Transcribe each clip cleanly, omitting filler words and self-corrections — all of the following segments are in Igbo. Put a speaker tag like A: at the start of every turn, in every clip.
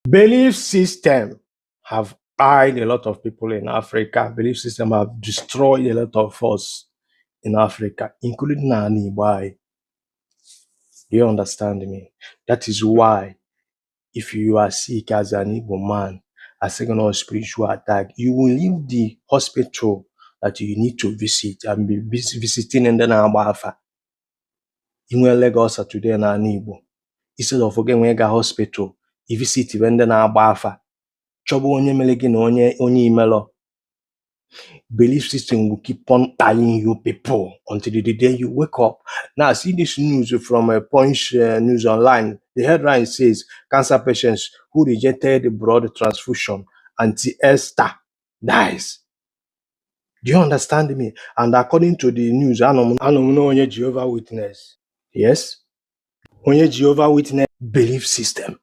A: Belief system have died a lot of people in Africa. Belief system have destroyed a lot of us in Africa, including ala Igbo anyị. Do you understand me? That is why if you are sick as an Igbo man, a sị gị na spiritual attack, you will leave the hospital that you need to visit and be visiting ndị na-agba afa. I nwee Lagos today n'ala Igbo, instead of gị nwee ịga hospital, i visit be ndị na-agba afa, chọba onye mere gị na onye onye imelọ. Belief system will keep on tying you people until the day you wake up. Now, see this news from Punch News Online. The headline says, "Cancer patients who rejected blood transfusion, Auntie Esther dies." Do you understand me? And according to the news, anọ m na onye Jehovah Witness. Yes, onye Jehovah Witness belief system,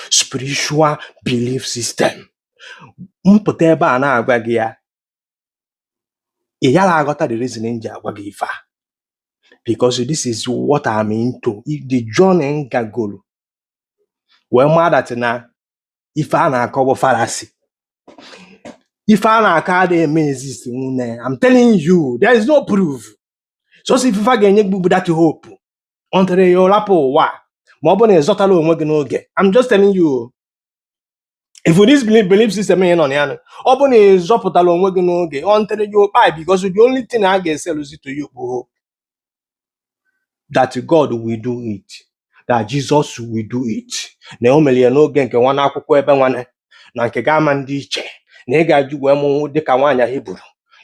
A: spiritual belief system. Mpụta ebe a na-agwa gị ya, ị yara aghọta the reason m ji agwa gị ife a, because this is what I'm into. If the journey m gagoro wee maa that na ife a na-akọ bụ fallacy, ife a na-akọ adịghị eme exist. Nwune, I'm telling you, there is no proof. Sọsọ ife a ga-enye gị bụ that hope until you rapụ ụwa a, ma ọ bụ na ị zọtala onwe gị n'oge. I'm just telling you, if this belief system ị nọ na ya nụ, ọ bụ na ị zọpụtala onwe gị n'oge until you kpai, because the only thing a ga-eselụzi to you bụ hope that God will do it, that Jesus will do it, na o mere ya n'oge nke nwa n'akwụkwọ ebe nwane na nke ga ama ndị iche na ị ga-ajụ wee mụ dịka nwaanyị Hibru.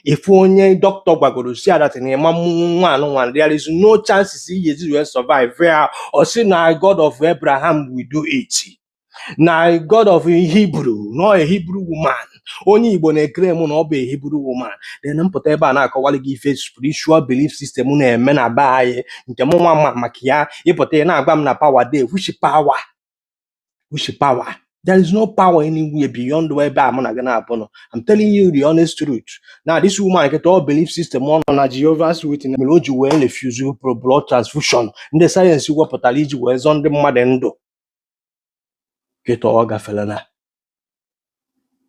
A: Ifu onye dọkịta gwagoro si that na ịma mmụọ nwa anụnwa, there is no chances iyi ezi wee survive ya, ọ sị na God of Abraham will do it, na God of Hebrew, no, a Hebrew woman. Onye Igbo na-ekere m na ọ bụ a Hebrew woman. Then mpụta ebe a na-akọwara gị ife spiritual belief system na-eme na be anyị, nke mụ nwa ma maka ya. Ịpụta, ị na-agwa m na power dey. Which power? Which power? There is no power anywhere beyond ebe a mụ na gị na-abụ nọ. I'm telling you the honest truth. Now, this woman nkịta, ọ belief system ọ nọ na Jehovah's Witness mere o ji wee refuse blood transfusion ndị sayensị wepụtara iji wee zọọ ndị mmadụ ndụ. Kịta ọ gafere na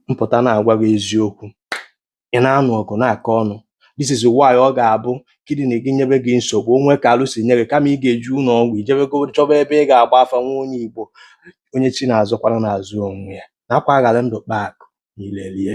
A: mpụta na-agwa gị eziokwu, ị na-anụ ọgụ na-akọ ọnụ. This is why ọ ga-abụ kidney gị nyebe gị nsogbu, onwe ka alụ si nye gị, kama ị ga-eju ụlọ ọgwụ, ijebego chọba ebe ị ga-agba afa. Nwa onye Igbo, onye chi na-azọkwara n'azụ onwe ya, nakwa aghara ndụ kpa akụ niile rie.